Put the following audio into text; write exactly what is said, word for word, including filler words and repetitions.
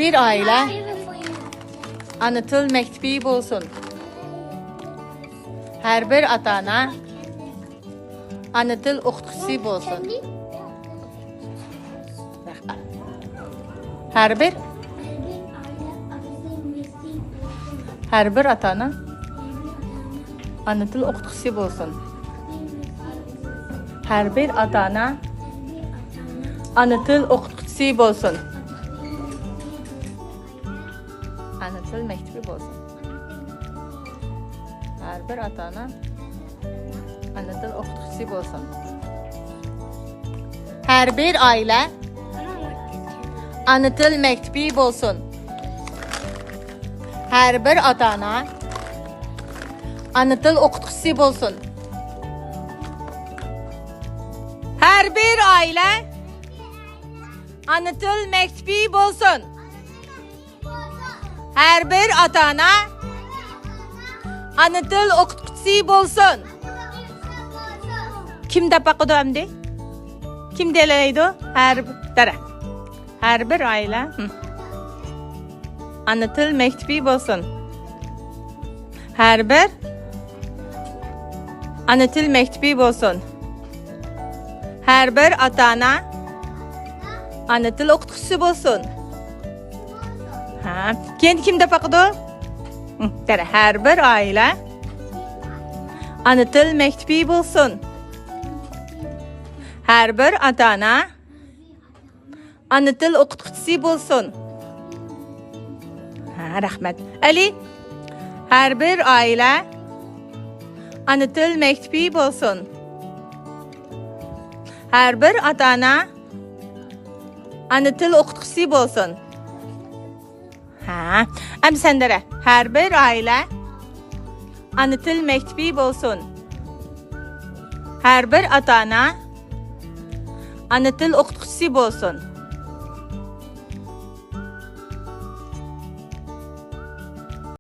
بىر ئائىلە ئانا تىل مەكتىپى بولسۇن. ھەر بىر ئاتا-ئانا ئانا تىل ئوقۇتقۇچىسى بولسۇن. ھەر بىر، ھەر بىر ئاتا-ئانا ئانا تىل ئوقۇتقۇچىسى بولسۇن. ھەر بىر ئاتا-ئانا ئانا تىل ئوقۇتقۇچىسى بولسۇن. ئانا تىل مەكتىپى بولسۇن. ھەر بىر ئاتا-ئانا ئانا تىل ئوقۇتقۇچىسى بولسۇن. ھەر بىر ئائىلە ئانا تىل مەكتىپى بولسۇن. ھەر بىر ئاتا-ئانا ئانا تىل ئوقۇتقۇچىسى بولسۇن. ھەر بىر ئائىلە ئانا تىل مەكتىپى بولسۇن. ھەر بىر ئاتا-ئانا ئانا تىل ئوقۇتقۇچىسى بولسۇن. كىم دەپ باقىدۇ ئەمدى؟ كىم دېيەلەيدۇ؟ ھەر بىر، ھەر بىر ئائىلە، ھىم، ئانا تىل مەكتىپى بولسۇن. ھەر بىر ئانا تىل مەكتىپى بولسۇن. ھەر بىر ئاتا-ئانا ئانا تىل ئوقۇتقۇچىسى بولسۇن. ھە، كېيىن كىم دەپ باقىدۇ؟ ھىم، دەرە، ھەر بىر ئائىلە ئانا تىل مەكتىپى بولسۇن. ھەر بىر ئاتا-ئانا ئانا تىل ئوقۇتقۇچىسى بولسۇن. ھە، رەھمەت. ئەلى، ھەر بىر ئائىلە ئانا تىل مەكتىپى بولسۇن. ھەر بىر ئاتا-ئانا ئانا تىل ئوقۇتقۇچىسى بولسۇن. ھە، ئەمدى سەن دەرە. ھەر بىر ئائىلە ئانا تىل مەكتىپى بولسۇن. ھەر بىر ئاتا-ئانا ئانا تىل ئوقۇتقۇچىسى بولسۇن.